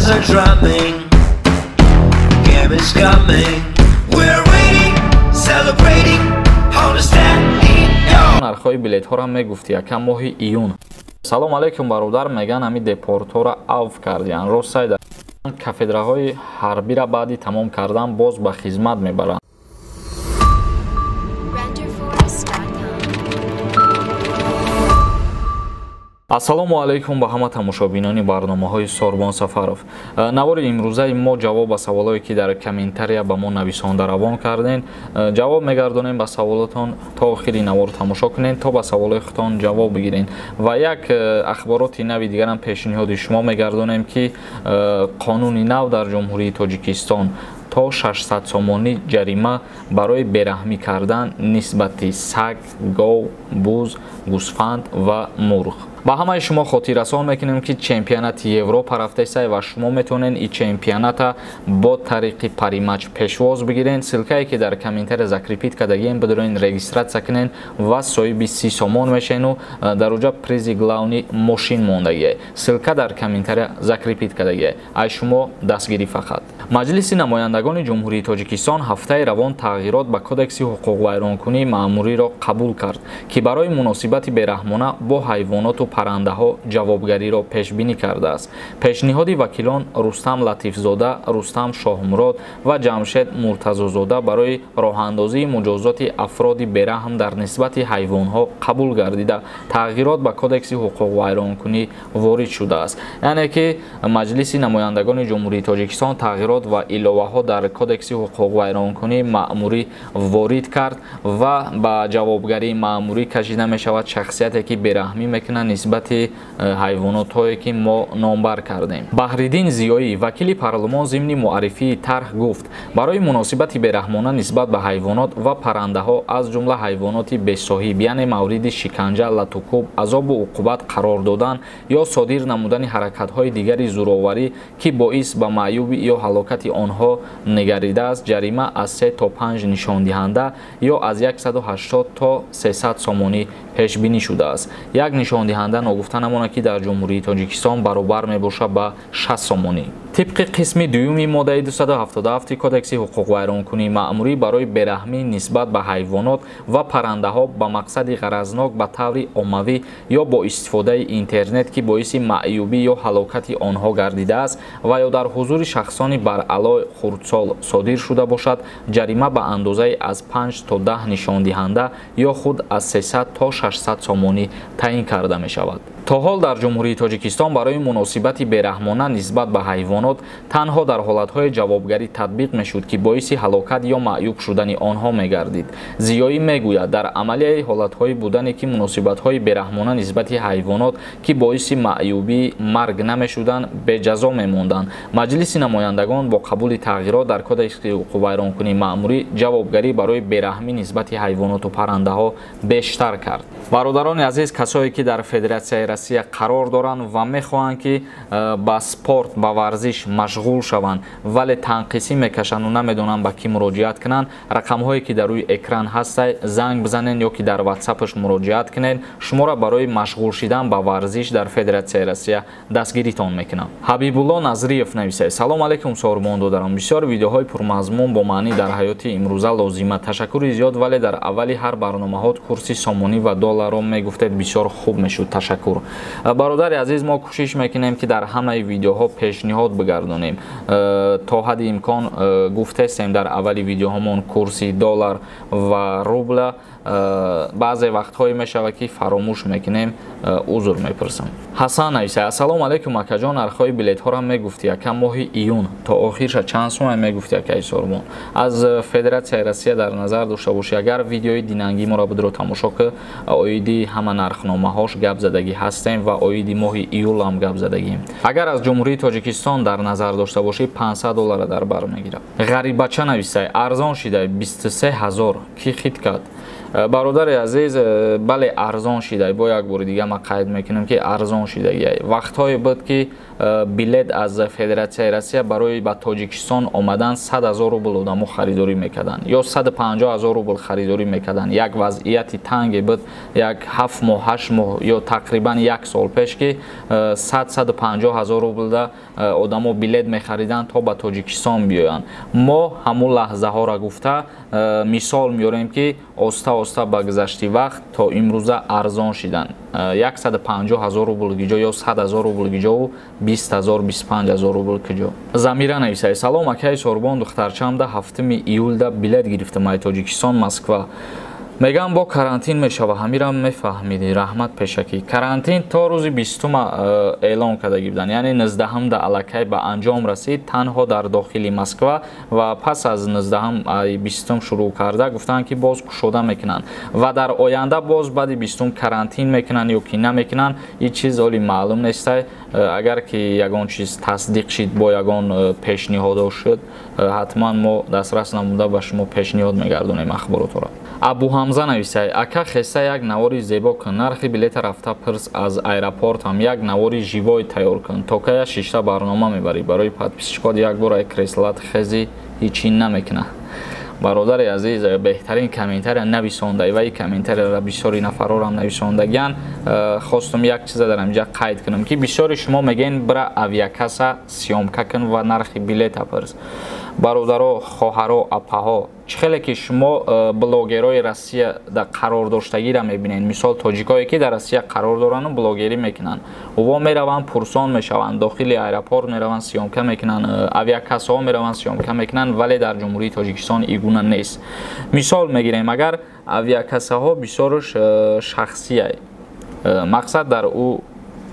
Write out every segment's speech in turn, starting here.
Hands are drumming, game is coming. We're waiting, celebrating on the stereo. Нархҳои билетҳоро мегуфти якам моҳи июн. Салом алейкум бародар, меган ҳами депортҳоро авф кардиян. Рост сайда кафедраҳои ҳарбира баъди тамом кардан боз ба хизмат мебаранд. Ассалому алайкум ба ҳама тамошобинони барномаҳои Сорбон Сафаров. Навори имрӯзаи мо ҷавоб ба саволое ки дар комментария ба мо нависонда равон карден, ҷавоб мегардонем ба саволотон. То охири навор тамошо кунед, то ба саволои худтон ҷавоб бигирен. Ва як ахбороти нави дигарам пешниҳоди шумо мегардонем, ки қонуни нав дар Ҷумҳурии Тоҷикистон то 600 сомонӣ ҷарима барои бераҳмӣ кардан нисбати саг, гов, буз, гӯсфанд ва мурғ. Ба ҳамаи шумо хотиррасон мекунем, ки чемпионати Европа рафтаистай ва шумо метавонед и чемпионата бо тариқи паримач пешвоз бигирен. Ссилкае ки дар комментария закрепить кардагием, бидурен регистрация кунен ва соҳиби 30 сомон мешену дар уҷа призи главни мошин мондагие. Ссилка дар комментария закрепить кардагие. Ай шумо дастгирӣ фақат. Маҷлиси намояндагони Ҷумҳурии Тоҷикистон ҳафтаи равон тағйирот ба Кодекси ҳуқуқвайронкунии маъмуриро қабул кард, ки барои муносибати бераҳмона бо ҳайвоноту паррандаҳо ҷавобгариро пешбинӣ кардааст. Пешниҳоди вакилон Рустам Латифзода, Рустам Шоҳмурод ва Ҷамшед Муртазозода барои роҳандозии муҷозоти афроди бераҳм дар нисбати ҳайвонҳо қабул гардида, тағйирот ба Кодекси ҳуқуқвайронкунӣ ворид шудааст. Яъне ки Маҷлиси намояндагони Ҷумҳурии Тоҷикистон тағйирот ва иловаҳо дар Кодекси ҳуқуқвайронкунии маъмурӣ ворид кард ва ба ҷавобгарии маъмурӣ кашида мешавад шахсияте ки бераҳмӣ мекунад нисбати ҳайвонотҳое ки мо номбар кардем. Баҳриддин Зиёӣ, вакили парлумон, зимни муаррифии тарҳ гуфт, барои муносибати бераҳмона нисбат ба ҳайвонот ва паррандаҳо, аз ҷумла ҳайвоноти бесоҳиб, яъне мавриди шиканҷа, латукӯб, азобу уқубат қарор додан ё содир намудани ҳаракатҳои дигари зӯроварӣ, ки боис ба маъюбӣ ё ҳалокати онҳо нигаридааст, ҷарима аз 3 то 5 нишондиҳанда ё аз 180 то 300 сомонӣ пешбинӣ шудааст. Як нишондиҳанда ногуфта намонад, ки дар Ҷумҳурии Тоҷикистон баробар мебошад ба 60 сомонӣ. Тибқи қисми дуюми моддаи 277 Кодекси ҳуқуқвайронкунии маъмурӣ барои бераҳмӣ нисбат ба ҳайвонот ва паррандаҳо ба мақсади ғаразнок ба таври оммавӣ ё бо истифодаи интернет, ки боиси маъюбӣ ё ҳалокати онҳо гардидааст ва ё дар ҳузури шахсони баръало хурдсол содир шуда бошад, ҷарима ба андозаи аз 5 то 10 нишондиҳанда ё худ аз 300 то 600 сомонӣ таъин карда мешавад. То ҳол дар Ҷумҳурии Тоҷикистон барои муносибати бераҳмона нисбат ба ҳайвонот танҳо дар ҳолатҳои ҷавобгарӣ татбиқ мешуд, ки боиси ҳалокат ё маъюб шудани онҳо мегардид. Зиёӣ мегӯяд, дар амалияи ҳолатҳои будане ки муносибатҳои бераҳмона нисбати ҳайвонот, ки боиси маъюбӣ марг намешуданд, беҷазо мемонданд. Маҷлиси намояндагон бо қабули тағйирот дар Кодекси ҳуқуқвайронкунии маъмурӣ ҷавобгарӣ барои бераҳмӣ нисбати ҳайвоноту паррандаҳо бештар кард. Бародарони азиз, касое ки дар Федератсияи Россия қарор доранд ва мехоҳанд ки ба спорт, ба варзиш машғул шаванд, вале танқисӣ мекашанд ва намедонанд ба кӣ муроҷиат кунанд, рақамҳое ки дар рӯи экран ҳастанд занг бизанед ё ки дар ватсапаш муроҷиат кунед, шуморо барои машғул шидан ба варзиш дар Федератсияи Россия дастгиритон мекунам. Ҳабибулло Назриев нависад: Салом алейкум Сорбон додарам, бисёр видеоҳои пурмазмун бо маънӣ дар ҳаёти имрӯза лозима. Ташаккури зиёд, вале дар аввали ҳар барномаҳот курси сомонӣ ва долларро мегуфтед, бисёр хуб мешуд. Ташаккур. Бародари азиз, мо кӯшиш мекунем ки дар ҳамаи видеоҳо пешниҳод бигардонем. То ҳадди имкон гуфтестем дар аввали видеоҳомон курси доллар ва рубла. Баъзе вақтҳое мешавад ки фаромӯш мекунем, узр мепурсам. Ҳасан нависа: Ассалому алайкум акаҷон, нархҳои билетҳоро мегуфти якам моҳи июн то охирша чанд сумма мегуфти акаи Сорбон? Аз Федератсияи Россия дар назар дошта бошӣ, агар видеои динангии моро будро тамошо ки, оиди ҳама нархномаҳош гап задагӣ ҳастем ва оиди моҳи июл ҳам гап задагием. Агар аз Ҷумҳурии Тоҷикистон дар назар дошта бошӣ, 500 доллара дар бар мегирад. Ғариббача нависай: арзон шидай 23 000 ки хит кард. Бародари азиз, бале, арзон шидай. Бо як бори дига ман қайд мекунам, ки арзон шидагиай. Вақтҳое буд, ки билет аз Федератсияи Россия барои ба Тоҷикистон омадан 100 000 рубл одамо харидорӣ мекарданд ё 150 000 рубл харидорӣ мекарданд. Як вазъияти танге буд як 7 моҳ, 8 моҳ ё тақрибан як сол пеш, ки 100, 150 ҳазор рублда одамо билет мехариданд, то ба Тоҷикистон биёянд. Мо ҳамун лаҳзаҳоро гуфта мисол меорем, ки оста оста ба гузашти вақт то имрӯза арзон шиданд. 150 ҳазор рубл гиҷо ё 100 ҳазор рубл гиҷову 20 ҳазор, 25 ҳазор рубл киҷо. Замира нависай: «Салом, акаи Сорбон, духтарчамда 7 июлда билет гирифтам ай Тоҷикистон Москва. Мегам, бо карантин мешава, ҳамирам мефаҳмидӣ, раҳмат пешакӣ». Карантин то рӯзи 20-ума эълон карда буданд, яъне 19-да аллакай ба анҷом расид, танҳо дар дохили Москва. Ва пас аз 19-ум, 20-ум шурӯъ карда гуфтанд, ки боз кушода мекунанд ва дар оянда боз баъди 20-ум карантин мекунанд ё ки намекунанд, ин чиз оли маълум нестай. Агар ки ягон чиз тасдиқ шид, бо ягон пешниҳодо шуд, ҳатман мо дастрас намуда ба шумо пешниҳод мегардонем ахборотро. Абуҳамза нависай: «Ака, хеста як навори зебо кун, нархи билета рафта пирс, аз аэропортам як навори живой тайёр кун. То кая шишта барнома мебарӣ? Барои подписчикот як бор ай креслат хези, ҳичи намекуна». Бародари азиз, беҳтарин комментария нависонда ва ин комментарияро бисёри нафарорам нависондагиан. Хостум як чиза дар инҷа қайд кунам, ки бисёри шумо мегӯен: «Бира авиакасса съёмка кун ва нархи билета пирс». Бародаро, хоҳаро, апаҳо, чӣ хеле ки шумо блогерҳои Россия қарор доштагиро мебинед, мисол, тоҷикое ки дар Россия қарор дорану блогерӣ мекунанд, ӯво мераванд, пурсон мешаванд, дохили аэропорт мераванд, съёмка мекунанд, авиакассаҳо мераванд, съёмка мекунанд, вале дар Ҷумҳурии Тоҷикистон ин гуна нест. Мисол мегирем, агар авиакассаҳо бисёрш шахсия, мақсад дар ӯ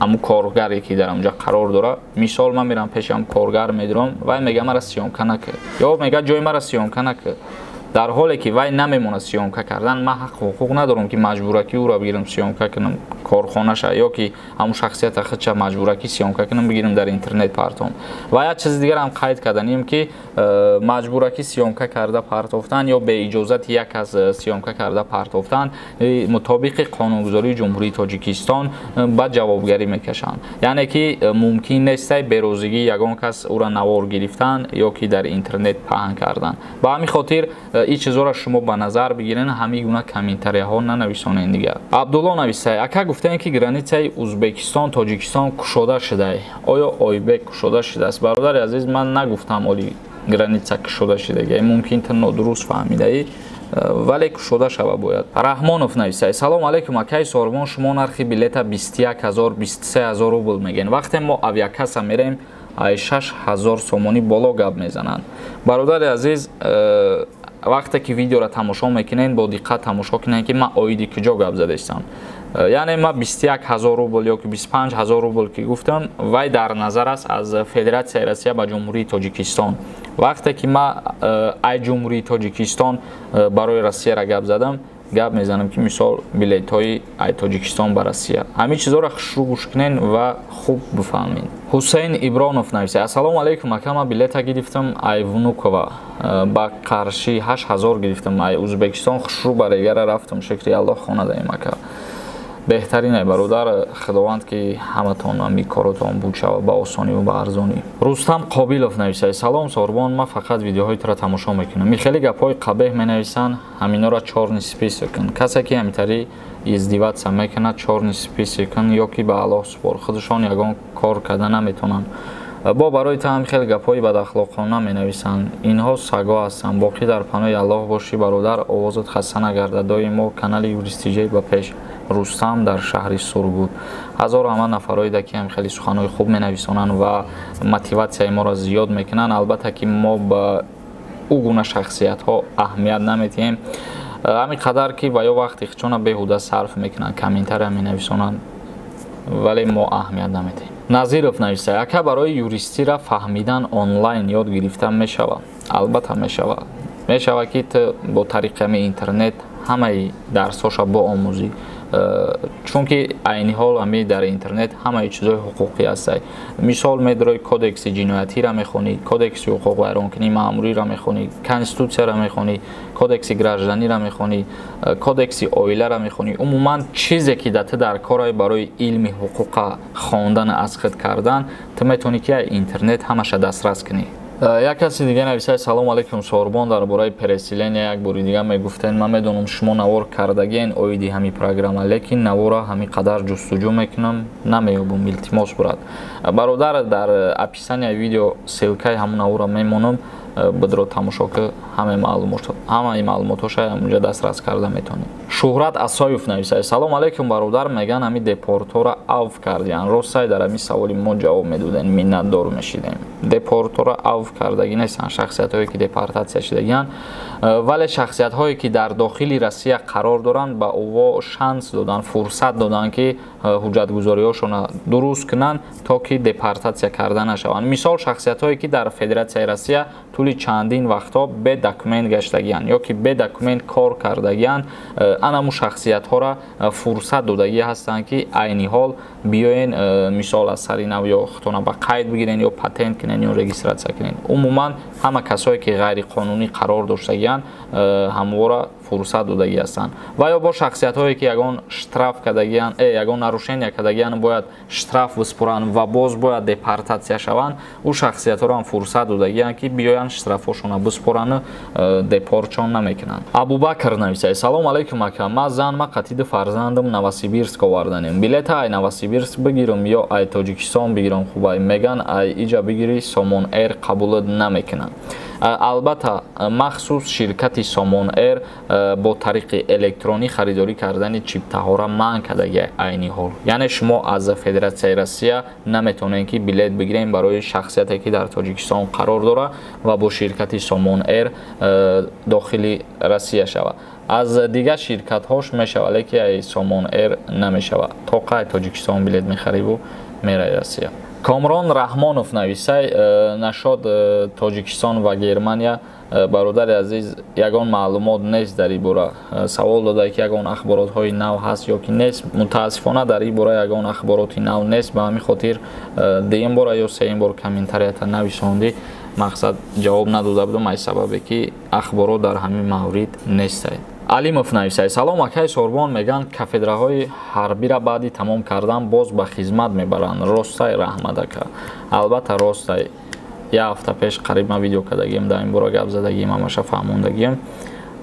ҳамун коргаре ки дар онҷа қарор дорад. Мисол, ман мерам пеши ҳам коргар медурам, вай мега: «Мара съёмка накар», ё мега: «Ҷои мара съёмка накар», дар ҳоле ки вай намемонад съёмка кардан. Ман ҳақ ҳуқуқ надорам, ки маҷбуракӣ ӯро бигирам, съёмка кунам корхонаша, ё ки ҳамун шахсията худша маҷбуракӣ съёмка кунам, бигирам, дар интернет партом. Ва як чизи дигарам қайд карданем, ки маҷбуракӣ съёмка карда партофтан ё беиҷозати як кас съёмка карда партофтан мутобиқи қонунгузории Ҷумҳурии Тоҷикистон ба ҷавобгарӣ мекашанд. Яъне ки мумкин нестай берозигии ягон кас ӯра навор гирифтан ё ки дар интернет паҳн кардан. Ба ҳамин хотир ин чизҳоро шумо ба назар бигирен, ҳамин гуна комментарияҳо нанависонед дигар. Абдулло нависай: «Ака, гуфтаем, ки границаи Узбекистон Тоҷикистон кушода шудай, оё Ойбек кушода шудааст?» Бародари азиз, ман нагуфтам оли граница кушода шудаги, мумкин ту нодуруст фаҳмидаӣ, вале кушода шава бояд. Раҳмонов нависай: «Салом алейкум, акаи Сорбон, шумо нархи билета 21 000, 23 000 рубл мегӯен, вақте мо авиакасса мерем, ай 6000 сомонӣ боло гап мезананд». Бародари азиз, вақте ки видеоро тамошо мекунед, бо диққат тамошо кунед, ки ман оиди куҷо гап задаистам. Яъне ман 21 000 рубл ё ки 25 000 рубл ки гуфтам, вай дар назар аст аз Федератсияи Россия ба Ҷумҳурии Тоҷикистон. Вақте ки ман ай Ҷумҳурии Тоҷикистон барои Россияро гап задам, гап мезанам, ки мисол, билетҳои ай Тоҷикистон ба Россия. Ҳамин чизҳоро хушрӯ гӯш кунен ва хуб бифаҳмед. Ҳусейн Ибронов нависа: «Ассалому алайкум, ака, ман билета гирифтам ай Внукова ба Қаршӣ, 8000 гирифтам ай Узбекистон, хушрӯ ба регара рафтам, шукри Аллоҳ, хона даем, ака». Беҳтарин ай, бародар, Худованд ки ҳаматон ами коротон буд шава ба осониву ба арзонӣ. Рустам Қобилов нависад: «Салом, Сорбон, ман фақат видеоҳои туро тамошо мекунам. Михели гапҳои қабеҳ менависанд, ҳаминора чёрный список кун. Касе ки ҳамитари издеваться мекунад, чёрный список кун ё ки ба Аллоҳ супор, худашон ягон кор карда наметавонанд. Бо барои ту ҳам хеле гапҳои бадахлоқона менависанд, инҳо саго ҳастанд. Боқӣ дар паноҳи Аллоҳ бошӣ, бародар, овозат хаста нагардад доимо. Канали Юристиҷай ба пеш. Рустам дар шаҳри Сургут». Ҳазору ҳама нафарҳое, ки ҳам хеле суханҳои хуб менависонанд ва мотиватсияи моро зиёд мекунанд. Албатта, ки мо ба ӯ гуна шахсиятҳо аҳамият намедиҳем, ҳамин қадар ки ва ё вақти хичона беҳуда сарф мекунанд, комментария менависонанд, вале мо аҳамият намедиҳем. Назиров нависа: «Ака, барои юристира фаҳмидан онлайн ёд гирифта мешавад?» Албатта, мешавад. Мешавад, ки ту бо тариқи ҳами интернет ҳамаи дарсҳоша боомӯзӣ. Чунки айни ҳол ҳами дар интернет ҳамаи чизҳои ҳуқуқӣ ҳастай. Мисол, медрои, кодекси ҷиноятиро мехонӣ, кодекси ҳуқуқвайронкунии маъмуриро мехонӣ, конститутсияро мехонӣ, кодекси гражданиро мехонӣ, кодекси оиларо мехонӣ. Умуман, чизе ки да ту дар корай барои илми ҳуқуқа хондан, аз худ кардан, ту метавонӣ ки интернет ҳамаша дастрас кунӣ. Як каси дига нависад: «Салом алейкум, Сорбон, дар бораи переселения як бори дига мегуфтен. Ман медонам, шумо навор кардагиен оиди ҳами программа, лекин навора ҳами қадар ҷустуҷӯ мекунам, намеёбум. Илтимос, бурад». Бародар, дар описанияи видео ссылкаи ҳамун навора мемонам, бидро тамошо ки, ҳамаи маълумотҳоша ҳамунҷа дастрас карда метавонед. Шӯҳрат Асоев нависад: «Салом алейкум, бародар, меган ҳами депортҳоро авф кардиян, ростай? Дар ҳами саволи мо ҷавоб медодем, миннатдор мешидем». Депортҳоро авф кардагӣ нестанд, шахсиятҳое ки депортатсия шудагианд, вале шахсиятҳое ки дар дохили Россия қарор доранд, ба ӯво шанс доданд, фурсат доданд, ки ҳуҷҷатгузориҳошонро дуруст кунанд, то ки депортатсия карда нашаванд. Мисол, шахсиятҳое ки дар Федератсияи Россия тӯли чандин вақтҳо бе документ гаштагианд ё ки бе документ кор кардагианд, анаму шахсиятҳоро фурсат додагӣ ҳастанд, ки айни ҳол биёен, мисол, аз сари нав ё худтона ба қайд бигирен, ё патент кунен, ё регистратсия кунен. Умуман, ҳама касое ки ғайриқонунӣ қарор доштагианд, ҳамвора фурсат додагӣ ҳастанд. Ва ё бо шахсиятҳое ки ягон штраф кардагианд, ягон нарушения кардагианд, бояд штраф биспоранд ва боз бояд депортатсия шаванд, ӯ шахсиятҳоро ҳам фурсат додагианд, ки биёянд, штрафҳошонро биспорану депортшон намекунанд. Абубакр нависад: «Салом алейкум, ака, ма зан ма қатиди фарзандам Новосибирск оварданем. Билета ай Новосибирск бигирам ё ай Тоҷикистон бигирам хубай? Меган, ай иҷа бигирӣ, Сомон Эйр қабулат намекунанд». Албатта, махсус ширкати Сомон Эйр бо тариқи электронӣ харидорӣ кардани чиптаҳоро манъ кардаги айни ҳол. Яъне шумо аз Федератсияи Россия наметавонед, ки билет бигирем барои шахсияте, ки дар Тоҷикистон қарор дорад ва бо ширкати Сомон Эйр дохили Россия шавад. Аз дигар ширкатҳош мешавад, лекин ай Сомон Эйр намешавад. То қай Тоҷикистон билет мехариву мераи Россия. Комрон Раҳмонов нависай: «Нашод Тоҷикистон ва Германия». Бародари азиз, ягон маълумот нест дар ин бора. Савол додае, ки ягон ахборотҳои нав ҳаст ё ки нест. Мутаассифона, дар ин бора ягон ахбороти нав нест. Ба ҳамин хотир дуюм бора ё сеюм бор комментарията нависондӣ, мақсад, ҷавоб надода будам, аз сабабе ки ахборот дар ҳамин маврид нестай. Алимов нависад: «Салом, акай Сорбон, мегӯянд, кафедраҳои ҳарбира баъди тамом кардан боз ба хизмат мебаранд, ростай? Раҳмат, ака». Албатта, ростай. Як ҳафта пеш қариб ман видео кардагием, дар ин бора гап задагием, ҳамаша фаҳмондагием.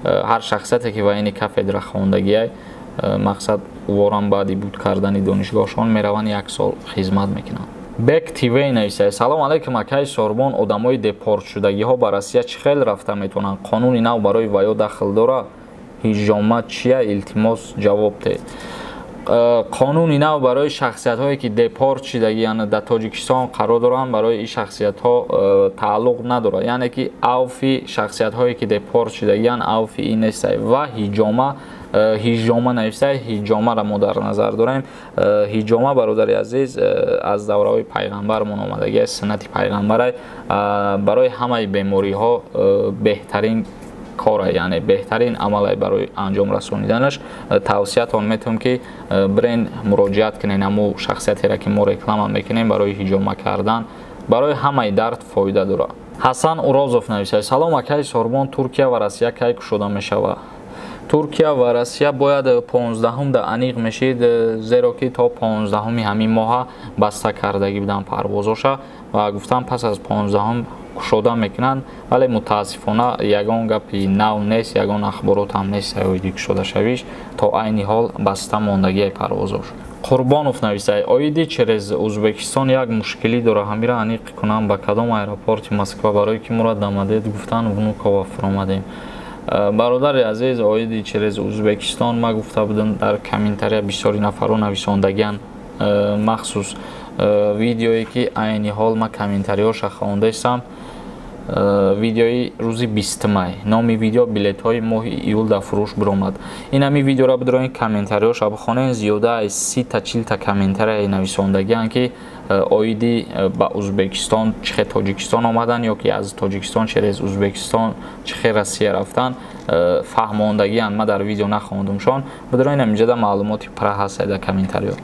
Ҳар шахсияте ки военный кафедра хондагиай, мақсад, воран баъди буд кардани донишгоҳшон мераванд, як сол хизмат мекунанд. Бек ТВ нависад: «Салом алейкум, акай Сорбон, одамои депортшудагиҳо ба Россия чӣ хел рафта метавонанд? Қонуни нав барои ваё дахл дорад? Ҳиҷома чия? Илтимос, ҷавоб те». Қонуни нав барои шахсиятҳое, ки депорт шудагианд, дар Тоҷикистон қарор доранд, барои ин шахсиятҳо тааллуқ надорад. Яъне ки авфи шахсиятҳое, ки депорт шудагианд, авфи ин нестай. Ва ҳиҷома, ҳиҷома нависай, ҳиҷомаро мо дар назар дорем. Ҳиҷома, бародари азиз, аз давраҳои пайғамбармон омадагиаст, суннати пайғамбарай. Барои ҳамаи бемориҳо беҳтарин кора, яъне беҳтарин амалай барои анҷом расониданаш. Тавсиятон метавон, ки бирен, муроҷиат кунен ҳаму шахсиятеро, ки мо реклама мекунем барои ҳиҷома кардан. Барои ҳамаи дард фоида дорад. Ҳасан Урозов нависад: «Салом, акаи Сорбон, Туркия ва Россия кай кушода мешавад?» Туркия ва Россия бояд 15-ум да аниқ мешид, зеро ки то 15-уми ҳамин моҳа баста кардагӣ буданд парвозоша ва гуфтам, пас аз 15-ум кушода мекунанд, вале мутаассифона, ягон гапи нав нест, ягон ахборот ҳам нест оиди кушодашавиш. То айни ҳол баста мондагии парвозош. Қурбонов нависад: «Оиди через Узбекистон як мушкилӣ дора, ҳамира аниқ кунам, ба кадом аэропорти Москва, барое ки моро Домодедово гуфтан, Внуково фуромадем». Бародари азиз, оиди через Узбекистон ма гуфта будам, дар комментария бисёри нафарро нависондагиан. Махсус видеое, ки айни ҳол ма комментариҳоша хондаистам, видеои рӯзи 20 май, номи видео «Билетҳои моҳи июл дар фурӯш биромад». Ин ҳамин видеоро бидроен, комментариҳоша бихонен. Зиёда аз 30-та, 40-та комментарияи нависондагианд, ки Оиди ба Узбекистон чӣ хел Тоҷикистон омадан ё ки аз Тоҷикистон через Узбекистон чӣ хел Россия рафтан фаҳмондагианд. Ман дар видео нахондумшон. Бидроин, инҷода маълумоти пурра ҳаст дар комментариё.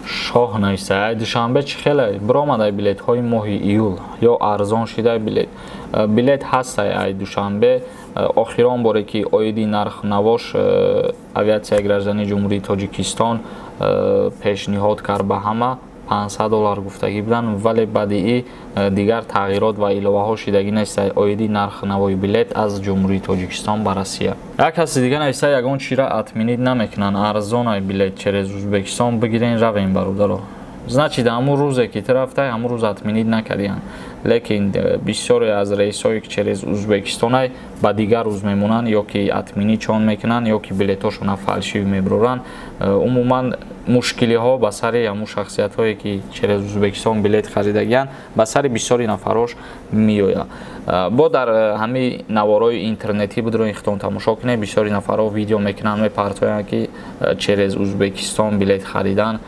Шоҳ нависта: ай Душанбе чӣ хеле биромадай билетҳои моҳи июл ё арзон шидай билет? Билет ҳастай ай Душанбе. Охирон боре ки оиди нархнавош авиатсияи граждании Ҷумҳурии Тоҷикистон пешниҳод кард ба ҳама, 500 доллар гуфтагӣ буданд, вале баъди и дигар тағйирот ва иловаҳо шидагӣ нест оиди нархнавои билет аз Ҷумҳурии Тоҷикистон ба Россия. Як каси дига нависта: ягон чира отменить намекунанд, арзонай билет, через Узбекистон бигирен, равем. Бародаро, значит, ҳамун рӯзе ки ту рафтай, ҳамун рӯз отменить накардиянд, лекин бисёре аз рейсҳое ки через Узбекистонай, ба дигар рӯз мемонанд ё ки отменить чон мекунанд, ё ки билетҳошона фальшивый мебуроранд. Умуман, мушкилиҳо ба сари ҳамун шахсиятҳое ки через Узбекистон билет харидагиянд, ба сари бисёри нафарош меояд. Бо дар ҳамаи наворҳои интернетӣ будро ихтон тамошо кунед, бисёри нафарҳо видео мекунанд, мепартоянд, ки через Узбекистон билет харидан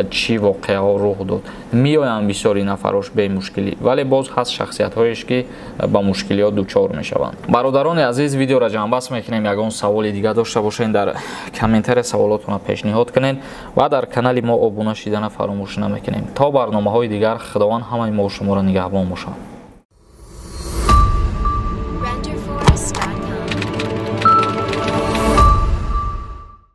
чӣ воқеаҳо рух дод. Меоянд бисёри нафарош бемушкилӣ, вале боз ҳаст шахсиятҳоеш, ки ба мушкилиҳо дучор мешаванд. Бародарони азиз, видеоро ҷамъбаст мекунем. Ягон саволи дига дошта бошед, дар комментария саволотонро пешниҳод кунед ва дар канали мо обуна шидана фаромӯш намекунем. То барномаҳои дигар, Худованд ҳамаи мо шуморо нигаҳбон бошад.